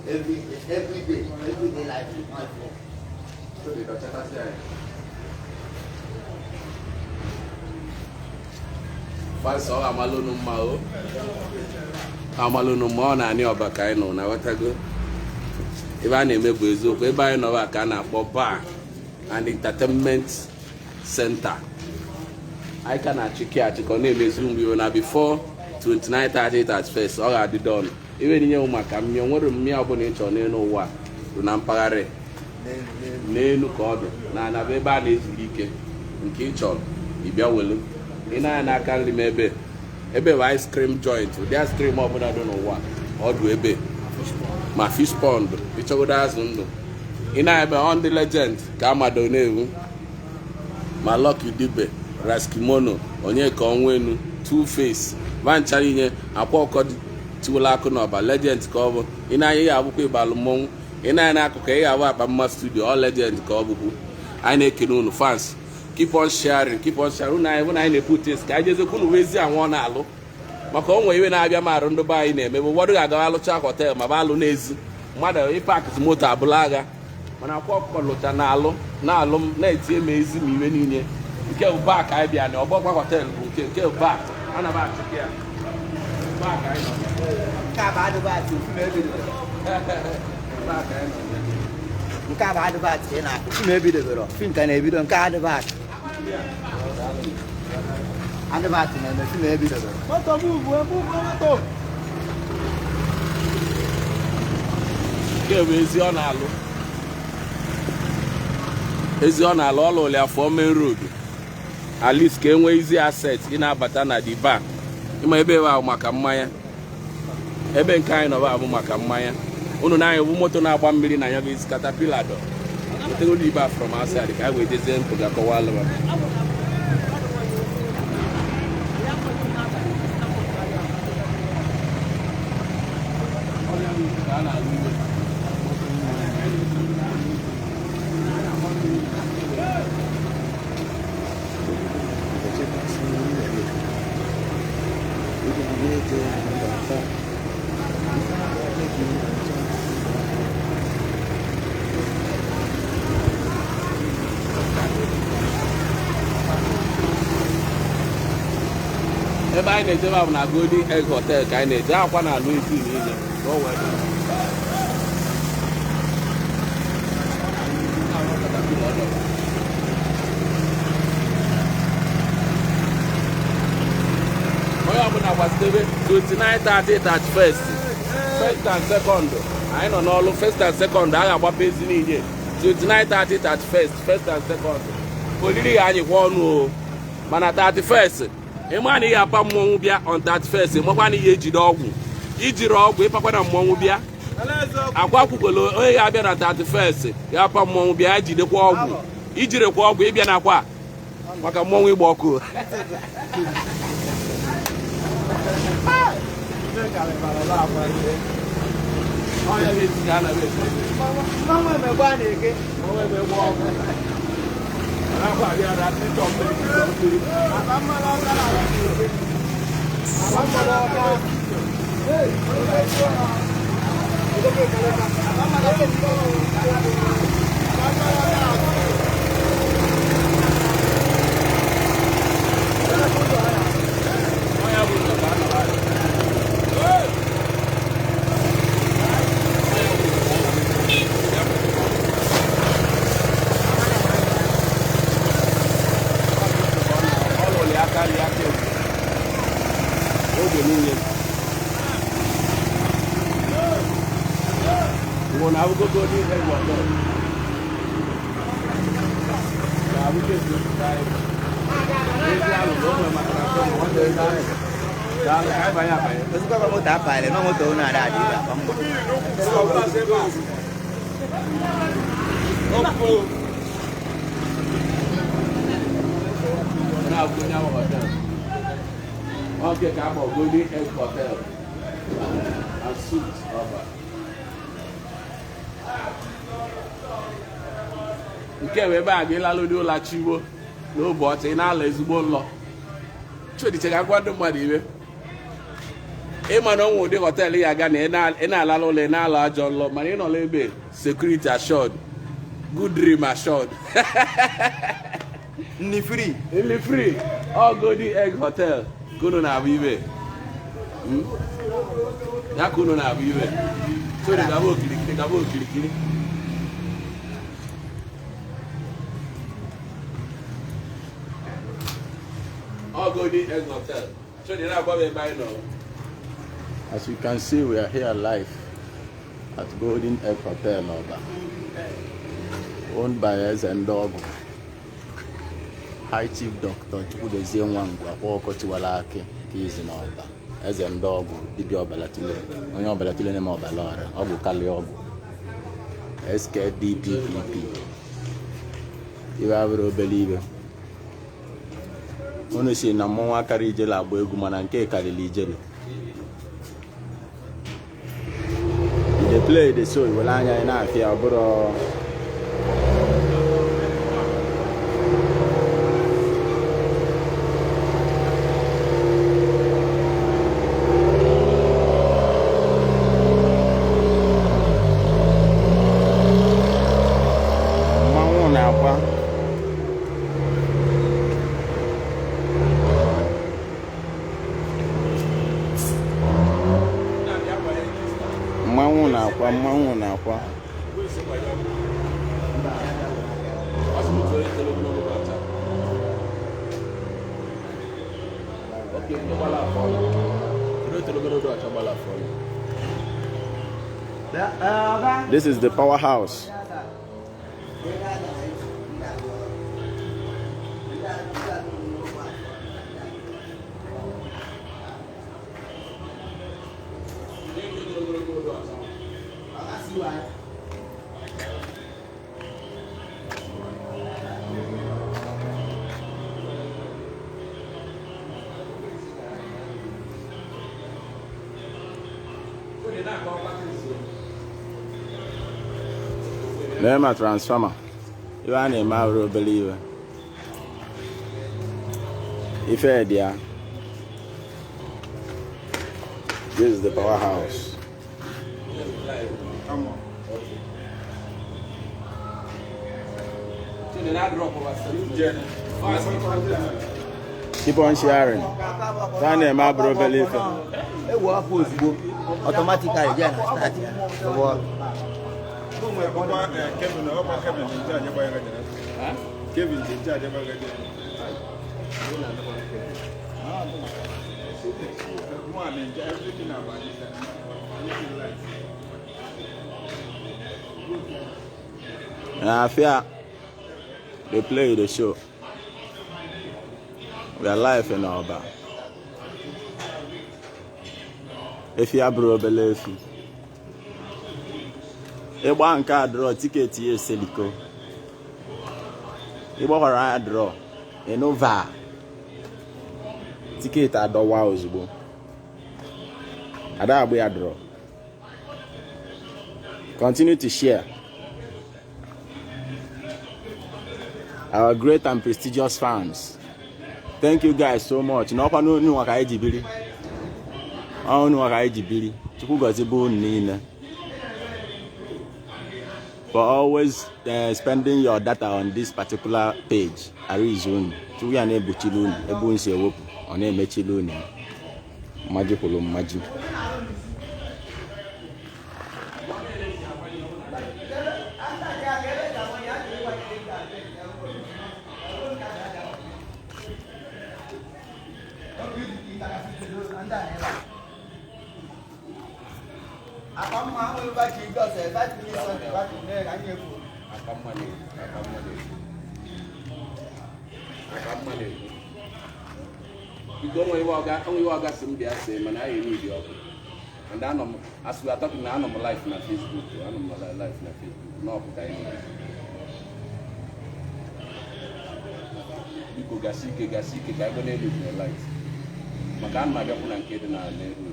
Every day life is not fair. Fans ọ amalụnụ mma o amalụnụ mma ọ na-anị ọba ka anyị nọ na ghọtago ebe a na-eme bụ eziokwu ebe anyị nọba ka a na-akpọ bar and entertainment center. Anyị ka na-achịkị achịkọ na-emezi mgbe iwe na before 29, 30, 31 ọ ga-adị done. Iwe ninye m maka mmịa nwere mmịa ọbụla ị chọrọ n'elu ụwa dị na mpaghara n'elu ka ọ dị na anaba ebe a na-ezuru ike nke ị chọrọ ị bịa welu ị na-anya n'aka nri m ebe ebe bụ ice cream joint, ụdị ice cream ọbụla dị n'ụwa ọdụ ebe ma fish pond ịchọgodo azụ ndụ ị na-ebe on the legend ka amado na-ewu ma Lucky Dube, Raskimono, Onyeka Onwenu, Two Face vanchara inye akwa ọkọ tiwụla akụ n'ọba legend ka ọ bụ. Ị na-anya ya abụkwa ịbalụ mmọnwụ ị na-anya n'akụkụ ị ga-abụ akpa mma studio ọ legend ka ọ bụkwu. Anyị na-ekene unu fans, keep on sharing, keep on sharing. Unu anyị bụ na anyị na-eput things ka anyị jezekwa unu wezi anwụ ọ na-alụ maka o nwere iwe na-abịa ma arụ ndị be anyị na-eme bụ ụfọdụ ga-agawa alụcha hotel ma ba alụ n'ezi mmadụ ịpakịtị moto abụla agha mana akwa ọkụkọ lụcha na-alụ na-alụ m na-etinye m ezi ma iwe niile nke bụ baak anyị bịa na ọgbọgba hotel bụ nke bụ baak ana m achịkị ya baak anyị nọ. Nke a bụ adịbatị ofu ma ebidobere. Baak anyị nọ. Nke a bụ adịbatị ị na-akụ ofu ma ebidobere. Fim ka na-ebido nke adịbatị. Adịbatị na-eme fim ebidobere. Moto move, move, moto. Nke bụ ezi ọ na-alụ ezi ọ na-alụ ọ lụrụ ya fụọ main road at least ka e nwee easy access ị na-abata na the bar. Ịma ebe ebe ahụ maka mmanya ebe nke anyị nọba abụ maka mmanya unu na-anya bụ moto na-agba mmiri na ya bụ isi caterpillar dọ wetegoro ibe a from outside ka anyị wee jezie mpụga kọwaa alụba. Ebe anyị na-ejebe bụ na Golden Egg Hotel ka anyị na-eje akwa na alụ ezi niile ka o wee dị. Onye ọbụla gbazitebe 29, 30, 31, first and second anyị nọ n'ọlụ first and second a ga-agbapụ ezi niile 29, 30, 31, first and second oriri ga anyị kwa ọnụ o mana 31st ịma na ị ga-apa mmọnwụ bịa on 31st ịmakwa na ihe ejide ọgwụ ijiri ọgwụ ịpakwa na mmọnwụ bịa akwa kwukwere onye ga-abịa na 31st ga-apa mmọnwụ bịa ya jidekwa ọgwụ ijirikwa ọgwụ ịbịa na akwa maka mmọnwụ ịgba ọkụ. Mmanwụ emegbu a na-eke. Aba mmanụ ọka na-ala na-eke. Aba mmanụ ọka. Aba mmanụ ọka. Aba mmanụ ọka. Oge niile nwụ na abụgo Golden Egg Hotel na abụgo esi ezi alụ na o nwere maka na atọ na nwanne ezi alụ. Daalụ, ka anyị banye abanye. Ozugbo kwa moto apalị na moto unu ada adị akpa mma. Na-abụ onye ahụ hotel. Oge ka akpọ Golden Egg Hotel and Suites Ọba. Nke bụ ebe a ga ịlalụ dị ụla chiwo n'ụbọchị ị na-ala ezigbo nlọ. Chodiche ga-agwa ndị mmadụ iwe. Ịma na onwe ụdị hotel ya aga na ị na-alala ụlọ, ị na-ala ajọ nlọ, mana ị nọ n'ebe security assured, good dream assured. Nni free. Nli free. Ọ Golden Egg Hotel ka unu na-abụ ibe. Ya ka unu na-abụ ibe. Chodi gaba okirikiri, gaba okirikiri. Ọ Golden Egg Hotel. Chodi na-agba m ebe anyị nọ. As you can see, we are here live at Golden Egg Hotel, Oba, owned by Eze Ndogu, High Chief Dr. Chukwudozie Nwangwu Akwa Tiwara Aki nke izi n'Ọba, Eze Ndogu, dibịa ọbara tule, onye ọbara tule na-eme ọbara ọra, ọgwụ karịa ọgwụ, SKDPPP, iwe abụrụ obere ibe. Unu si na mmọnwụ akara ijele agba egwu, mana nke karịrị ijele. You dey play the show, iwere anya ị na-afịa ọ bụrụ. Mmanwụ na-akwa. Mmanwụ na-akwa, mmanwụ na-akwa. Ọ sị m tụrụ etoro ogologo dị ọcha. Ok, ndị gbara afọ ọnụ. Tụrụ etoro ogologo dị ọcha gbara afọ ọnụ. This is the powerhouse. Lee ma transformer. Iwe a na-eme abụrụ obere iwe. Ife dị ya. This is the powerhouse. Chidi na-adrop over 7. Keep on sharing. Ife a na-eme abụrụ obere ife. Ewu ọkụ ozugbo, automatically bịa na start ya. Rụwa ọrụ. Kevin, ọkwa Kevin dị nche gbanyere generator. Kevin dị nche gbanyere generator. One and everything about it. Everything light. Na-afịa. They play the show. We are live in Oba. Efi abụrụ obere efi. Ịgba nke a draw, ticket ya eseliko. Ịgbakwara ya draw, ịnụva. Ticket adọwa ozugbo. Ada agba ya draw. Continue to share. Our great and prestigious fans. Thank you guys so much. N'ọkwa n'onu nwa ka anyị ji biri. Ọnụ nwa ka anyị ji biri. Chukwu gọzie bụ unu niile. For always spending your data on this particular page. Arize unu. Chukwu ya na-egbochiri unu. Ebe unu si ewepụ, ọ na-emechiri unu ya. Mmaji kwuru mmaji. Akpa mma ahụ ebe a ji ige ọsọ, ebe a tinye sọ, ebe a tinye anyị efu. Aka mma na-ekwu, aka mma na-ekwu. Aka mma na-ekwu. Biko, onwe iwe ọga si m bịa see, mana anyị need ọkụ. And anọ m, as we are talking na anọ m live na Facebook, anọ m live na Facebook, n'ọkụ ka anyị need. Biko gasi ike gasi ike ka ebe n'elu dị light. Maka ana m abịakwu na nke dị na n'elu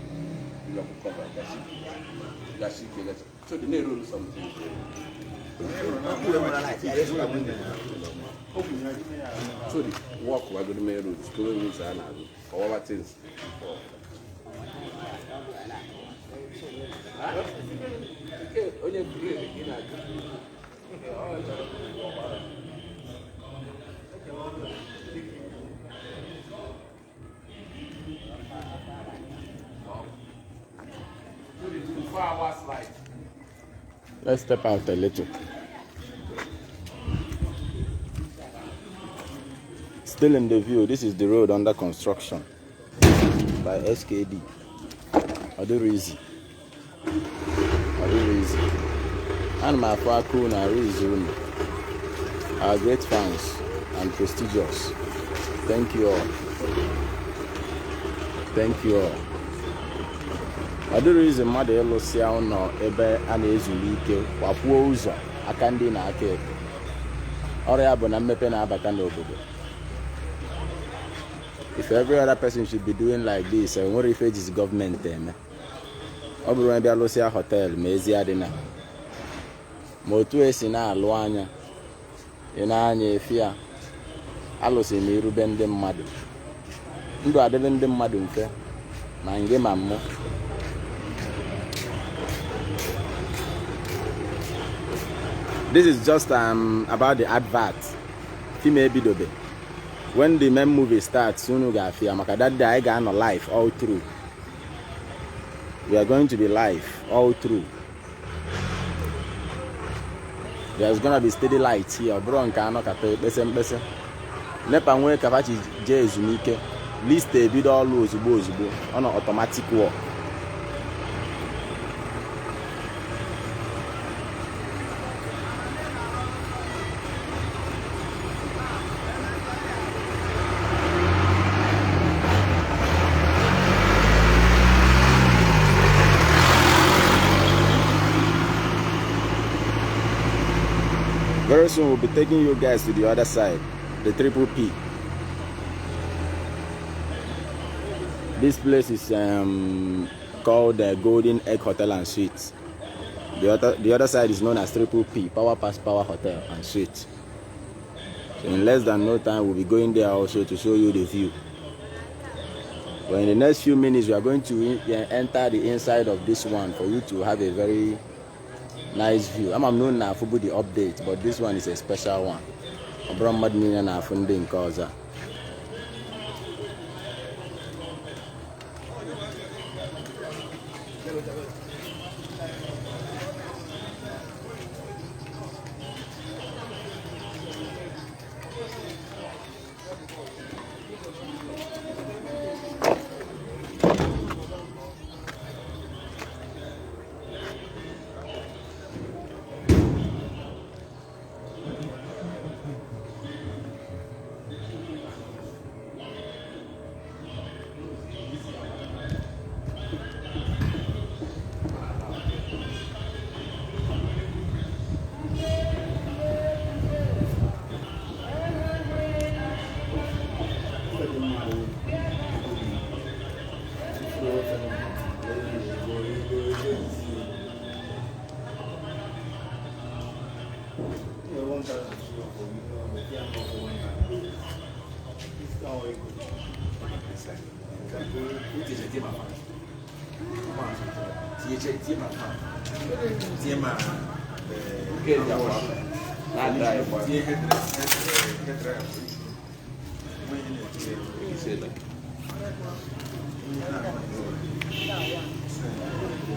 bịakwu cover gasi ike gasi ike gasi. So dị na-eru something. So the work we're going to make roads, going roads and all things. Onye brain gị na-agụ. 4 hours light. Let's step out a little. Still in the view, this is the road under construction by SKD. Ọ dịrị easy. Ọ dịrị easy. Ana m afụ aka unu arụ izu unu. Our great fans and prestigious. Thank you all. Thank you all. Ọ dịrị izu mmadụ ịlụsịa ụlọ ebe a na-ezumike kwapuo ụzọ aka ndị na aka ekpe. Ọrụ ya bụ na mmepe na-abata n'obodo. If every other person should be doing like this, enwere ife ejizi gọọmenti eme. Ọ bụrụ onye bịa lụsịa hotel ma ezi adịna ma otu esi na-alụ anya ị na-anya efi a alụsị m irube ndị mmadụ ndụ adịrị ndị mmadụ mfe ma ngị ma mmụ. This is just about the advert. Film ebidobe. When the main movie starts, unu ga-afịa maka that day anyị ga-anọ live all through. We are going to be live all through. There's gonna be steady light here. Ọ bụrụ nke anọ kata ekpese mkpese. NEPA nwee kafachi jee ezumike. List ebido ọlụ ozugbo ozugbo. Ọ nọ automatic work. Very soon we'll be taking you guys to the other side, the Triple P. This place is called the Golden Egg Hotel and Suites. The other side is known as Triple P, Power Pass Power Hotel and Suites. So in less than no time, we'll be going there also to show you the view. But in the next few minutes, we are going to enter the inside of this one for you to have a very nice view. I'm known now for the update, but this one is a special one. Ọ bụrụ mmadụ niile na-afụ ndị nke ọzọ.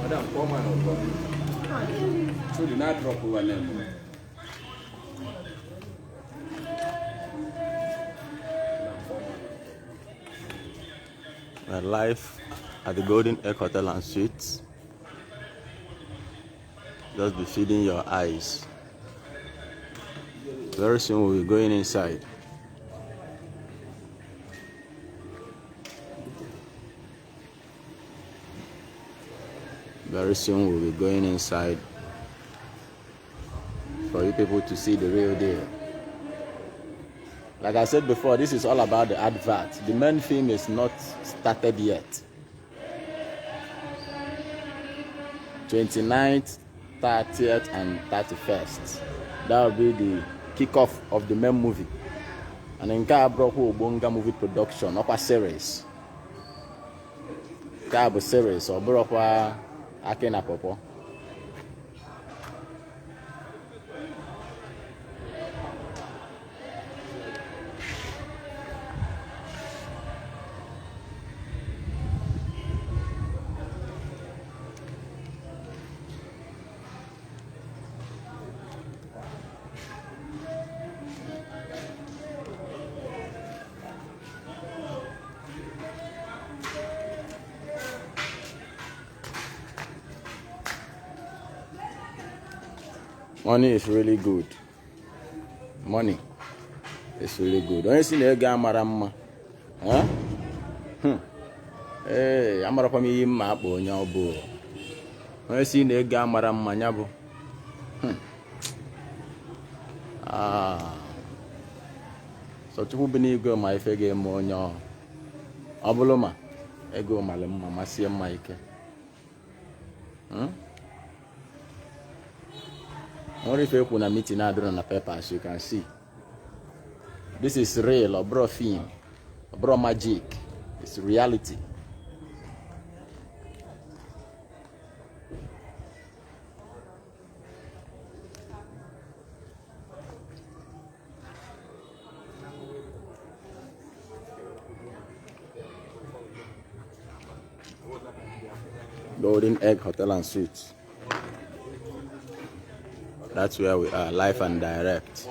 Madam, come on over. So do not drop over them. We're live at the Golden Egg Hotel and Suites. Just be feeding your eyes. Very soon we'll be going inside. Very soon we'll be going inside for you people to see the real deal. Like I said before, this is all about the advert. The main film is not started yet. 29th, 30th, and 31st. That will be the kickoff of the main movie. And nke a bụrụkwa Ogbonga movie production, ọkwa series. Nke a bụ series, ọ bụrụkwa akị na pọpọ. Money is really good. Money is really good. Onye si na ego amara mma. Eh? Ee, amarakwa m ihe mma akpọ onye ọ bụ. Onye si na ego amara mma ya bụ. Ah. So Chukwu bi n'igwe ma ife ga-eme onye ọ. Ọ bụrụ ma ego mara mma masie mma ike. Only if you na meeting adịrọ na paper, as you can see. This is real, ọ bụrọ film, ọ bụrọ magic. It's reality. Golden Egg Hotel and Suites. That's where we are, live and direct.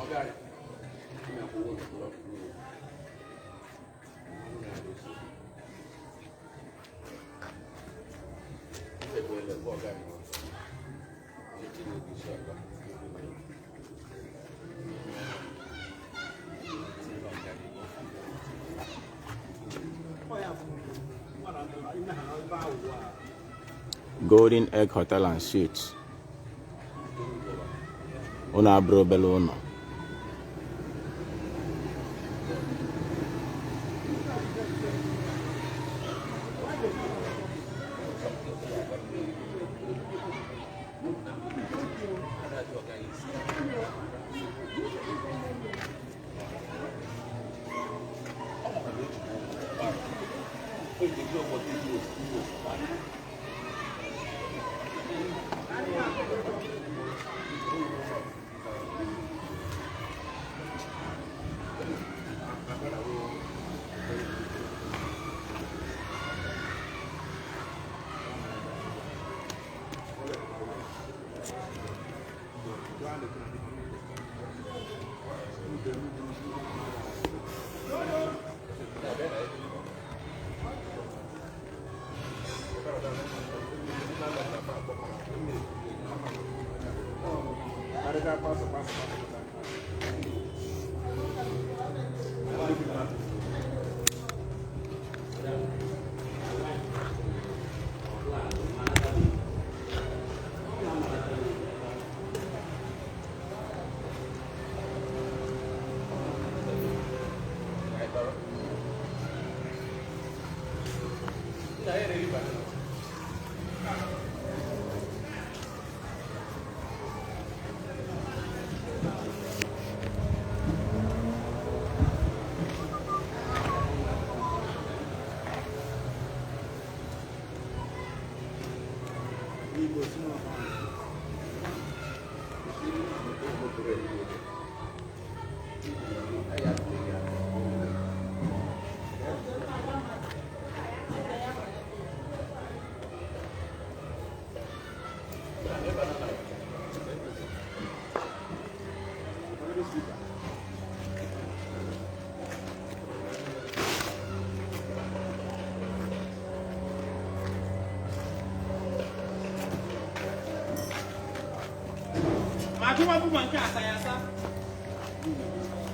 Golden Egg Hotel and Suites. Unu abụrụ obere ụlọ.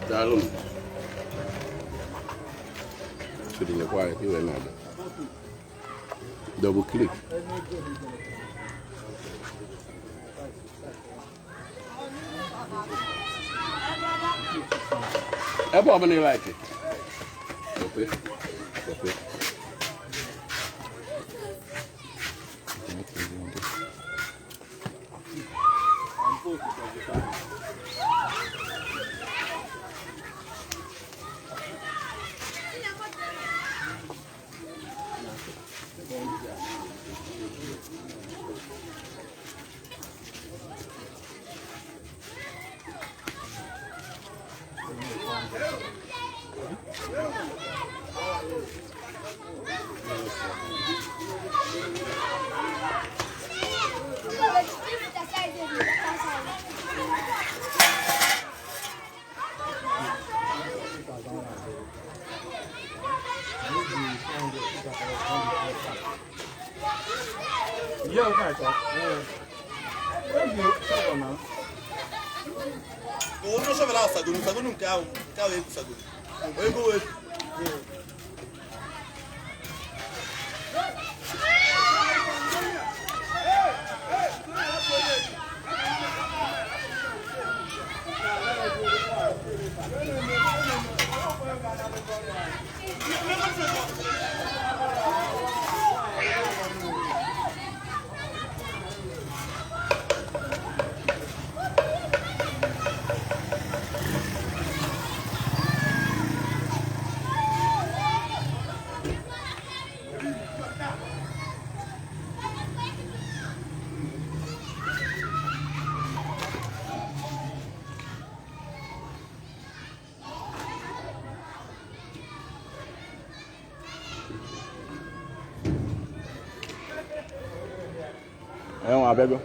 Daalụ m. Chidi lekwa anyị ka i wee na-abịa. Double click. Ebe ọbụla ị like. Ope. Ope. Abego.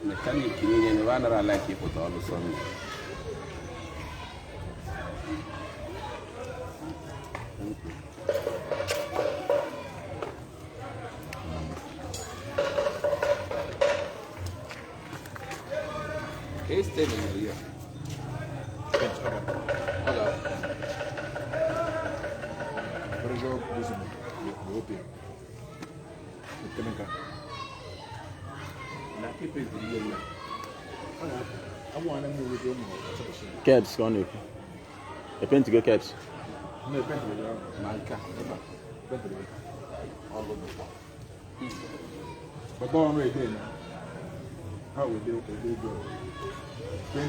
Mechanic niile na anara like ịpụta ọlụ Sunday. Thank you. Este vendría. Hola. Kebs gone. A paint to go kebs. But don't worry again. How we do it? Do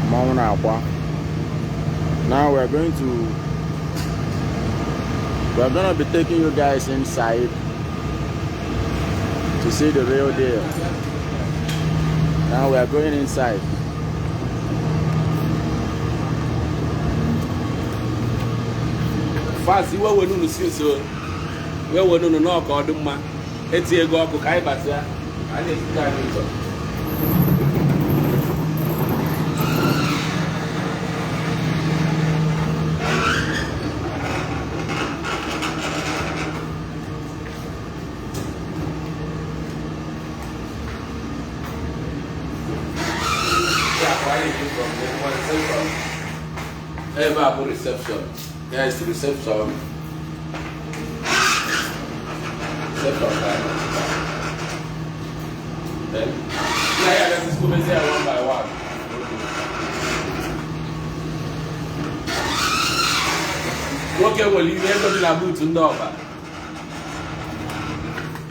Mmanwụ na-akwa. Now we're gonna be taking you guys inside to see the real deal. Now we are going inside. Fast iwe wenu unu si nso iwe wenu unu n'ọka ọ dị mma etinye ego ọkụ ka anyị bata ya anyị na-esite anyị ụzọ. Ebe a bụ reception. Here is the reception. Reception guy. Then, now yeah, let's go there one by one. Nwoke nwere ihe ego dị na buutu ndị ọba.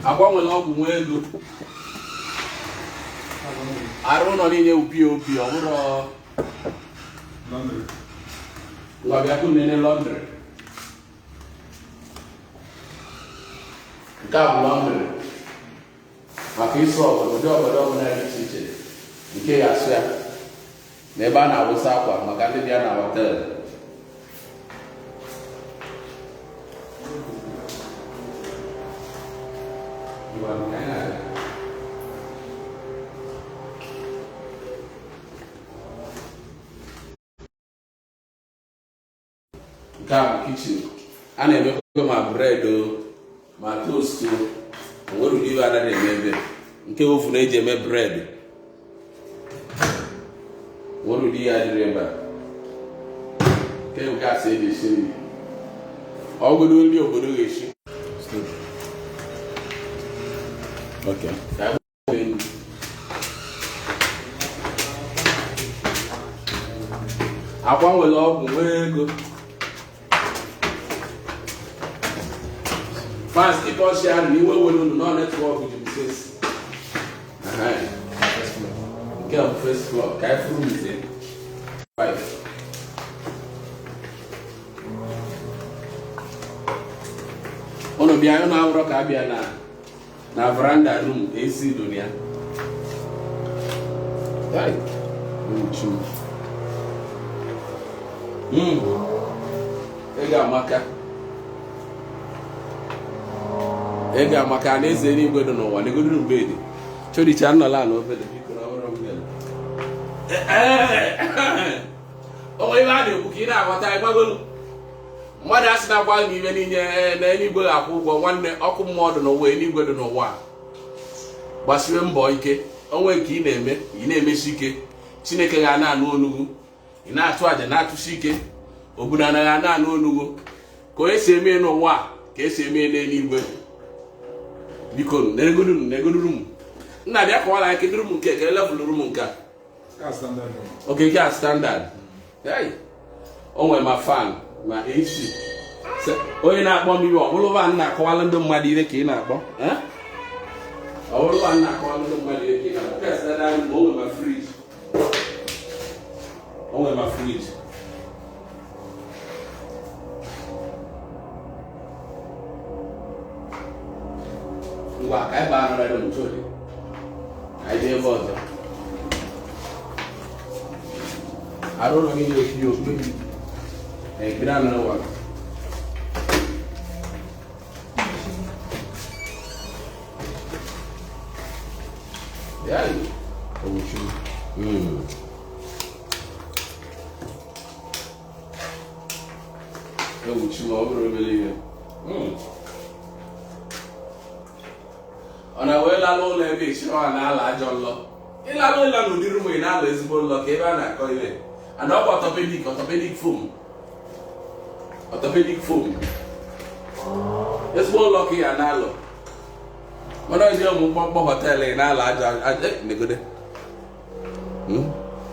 Akwa nwere ọgwụ nwee ego. Arụ ụlọ niile bụ POP, ọ bụrụ ngwa bịa kụ nene laundry. Nke a bụ laundry maka ịsụ ọgọdọ, ụdị ọgọdọ ọbụla dị iche iche nke ya asụ ya na ebe a na-awụsa akwa maka ndị bịa na họteelụ. Nke a bụ kichin. A na-emekwa ma bred o, ma toast o, o nwere ụdị iwe anaghị eme ebe. Nke ofu na-eji eme bred. Nwere ụdị ihe adịrị ebe a. Nke bụ gaasị eji esi nri. Ọgụdụ nri obodo ga-esi. Okay. Ka anyị gbaa elu. Akwa nwere ọgwụ nwee ego. Fast keep on sharing. Iwe were unu nọ netwọk ji m sis. Nke a bụ first floor. Ka anyị furu nze. 5. Unu bịa, unu ahụrọ ka abịa na veranda room AC dị na ya. Hey, Ego amaka. Ego amaka na eze eluigwe dị n'ụwa negodu bedi. Chodicha nnọla na obede biko na ọrụ m bịara. O nwere ebe a na-ekwu ka ị na-aghọta ịgbagolu. Mmadụ asị na-agwa gị ibe niile na eluigwe ga-akwụ ụgwọ nwanne ọkụ mmụọ dị n'ụwa eluigwe dị n'ụwa. Gbasiwe mbọ ike onwe nke ị na-eme ị na-emesi ike Chineke ga na-anụ onugwu ị na-atụ àjà na-atụsi ike obodo anaghị ana anụ onugwu ka onye si eme n'ụwa ka esi eme n'eluigwe. Biko negodu room. Nna bịa kọwara anyị kedu room nke ka level room nke a. Okay, nke a standard. Hey, o nwere ma fan ma AC. Onye na-akpọ m iwe ọ bụrụ ba nna akọwala ndị mmadụ ire ka ị na-akpọ. Ọ bụrụ ba nna akọwala ndị mmadụ ire ka ị na-akpọ. Nke a standard room, o nwere ma fridge. O nwere ma fridge. Ngwa ka anyị baa nọrọ ebe nchọdị. Anyị dị ebe ọzọ. Arụ ụlọ niile opi opi. Ekpere anọrọ ụwa. Ya yi. Ewuchi ma ọ bụrụ obere ihe. Ọ na wee lalụ ụlọ ebe isi ọ na-ala ajọ nlọ. Ịlalụ ụlọ n'ụdị room ị na-alụ ezigbo nlọ ka ebe a na-akọ ihe. And ọ bụ orthopedic foam. Orthopedic foam. Ezigbo ụlọ ka ị ya na-alụ. Mana ọjọọ ụmụ mkpọmkpọ hotel ị na-ala ajọ ajọ negode.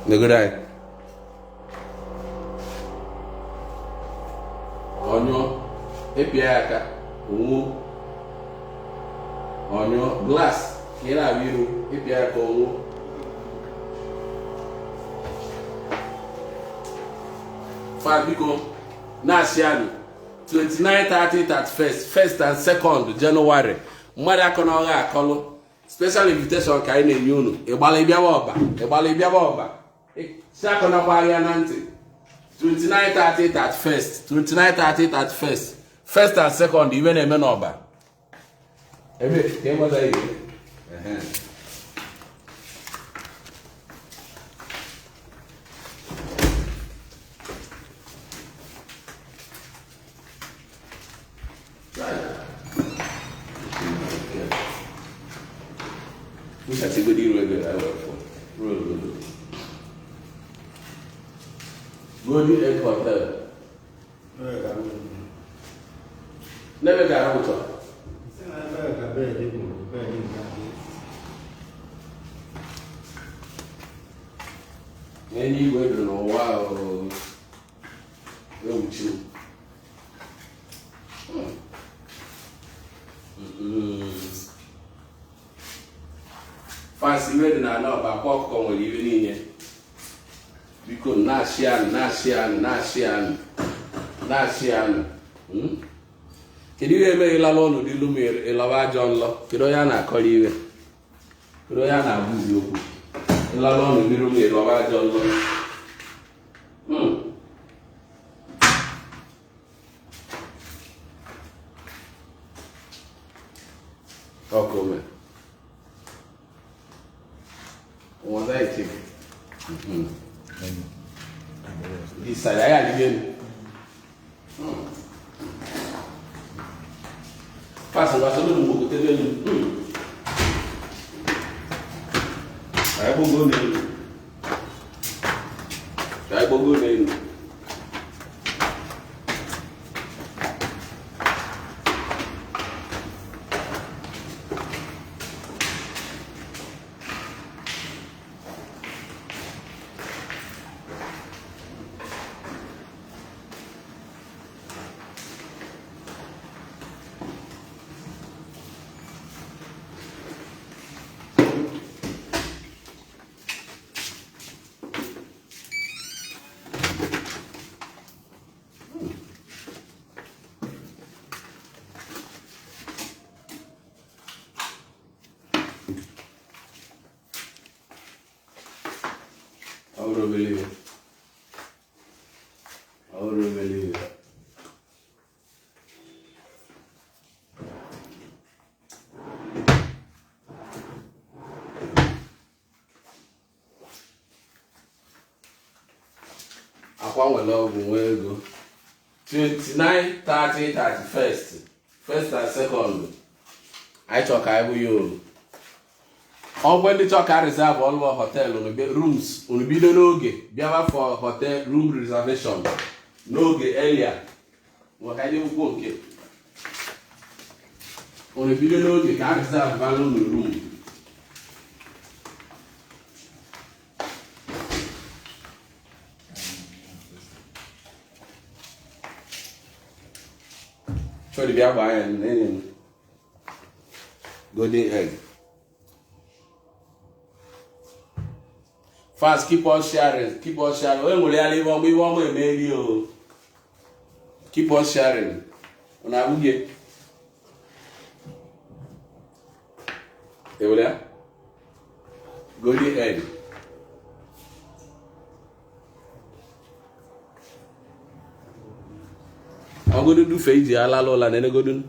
Negode anyị. Ọnyụọ, ịpịa ya aka, onwuo. Ọnyụọ, glass ka ị na-abịa iru, ịpịa ya aka onwuo. Fa biko, na-asị anyị 29, 30, 31st, 1st and 2nd January. Mmadụ akọ na ọgha akọlụ. Special invitation ka anyị na-enye unu. Ịgbala ịbịawa ọba, ịgbala ịbịawa ọba. Si akọ nakwa ahịa na ntị. 29, 30, 31st, 29, 30, 31st, 1st and 2nd, iwe na-eme n'ọba. Ebe ka ị nweta ihe. Golden Egg Hotel. N'ebe ka ahụ chọrọ. N'eluigwe dị n'ụwa ewuchi m. Fans iwe dị n'ala ọba akwa ọkụkọ nwere iwe niile. Biko na-ashị anụ na-ashị anụ na-ashị anụ na-ashị anụ. Kedu ihe emeghị ịlala ọnụ dị ilu ma ịlọba ajọ nlọ? Kedu onye a na-akọrọ iwe? Kedu onye a na-abụzi okwu? Ịlala ọnụ dị ilu ma ịlọba ajọ nlọ. Ọkụ mee. Wọ́n dá ìtì. Ìsàlẹ̀ ayé àdìgẹ́ ni. Fásitì wa sọ lónìí gbogbo tẹ́lẹ̀ nù. Ayé gbogbo n'elu. Ayé gbogbo n'elu. Ọ bụrụ obere iwe. Akwa nwere ọgwụ nwee ego. 29, 30, 31st, 1st and 2nd. Anyị chọrọ ka anyị bụ ya olu. Ọgwụ ndị chọrọ ka reserve ọlụwa hotel rooms unu bido n'oge bịawa for hotel room reservation n'oge earlier. Maka ndị ụkwụ nke unu bido n'oge ka reserve balụ unu room. Chọrọ bịa gbaa ya n'enye m Golden Egg. Fast, keep on sharing, keep on sharing. Onye nwere ya n'ihe ọma, ihe ọma emeri o. Keep on sharing. Unu abụghị. Ewere ya? Golden Egg. Ọgụdụ dufe iji alala ụla na enegodu.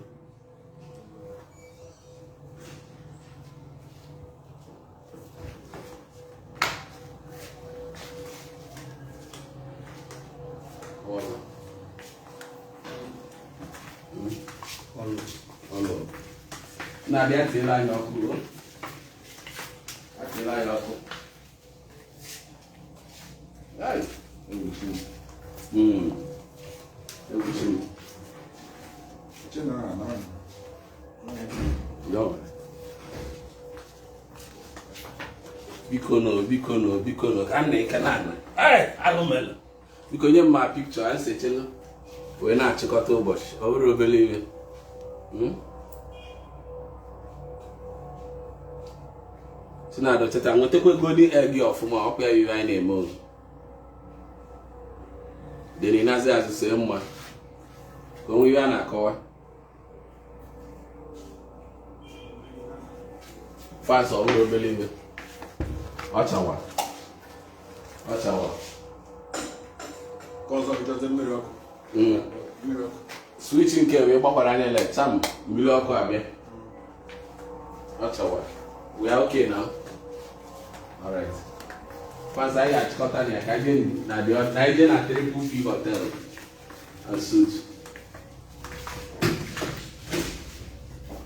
Na-abịa tiela anyị ọkụ o. Atiela anyị ọkụ. Ai, egwuchi m. Egwuchi m. Yo. Biko no, biko no, biko no. Ka m na-eke na-ana. Ai, alụmelụ. Biko nye m ma pikchọ anyị si echelu wee na-achịkọta ụbọchị. Ọ bụrụ obere iwe. Chinado cheta nwetakwa golden egg ọfụma ọkwa ya iwe anyị na-eme o. Deni nazi azụ see mma ka onwe iwe a na-akọwa. Fans ọ bụrụ obere iwe. Ọ chawa. Ọ chawa. Ka ọzọ bidozie mmiri ọkụ. Mmiri ọkụ. Switch nke wee gbakwara anya ele cham mmiri ọkụ abịa. Ọ chawa. We are okay now. All right. Fans anyị achịkọta na ya ka anyị na the na anyị jee na Triple P Hotel and Suite.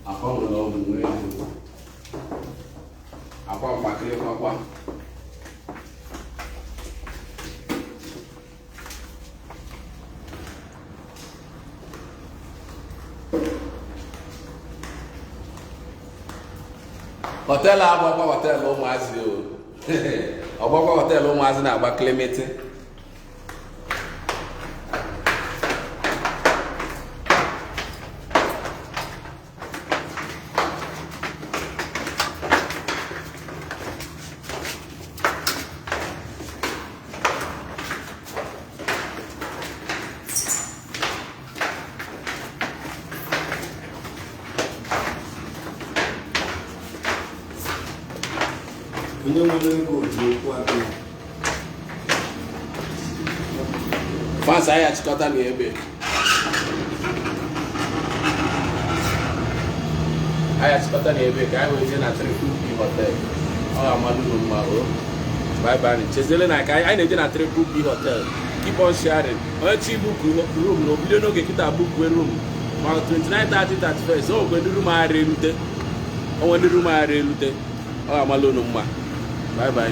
Akwa nwere ọgwụ nwere ego. Akwa mkpakịrị kwakwa. Họteelụ agbakwa họteelụ ụmụazị o. Ọgbakwa họteelụ ụmụazị na-agba klimiti. Onye nwere ego ji okwu aka ya. Fans anyị achịkọta na ebe. Anyị achịkọta na ebe ka anyị wee jee na Triple P Hotel. Ọ ga-amalụ unu mma o. Bye bye. Cheziele na ka anyị na-eje na Triple P Hotel. Keep on sharing. Onye chi book room na obido n'oge kịta book room. Ma 29, 30, 31 o nwekwe ndị room aghara erute. O nwere ndị room aghara erute. Ọ ga-amalụ unu mma. Bye bye.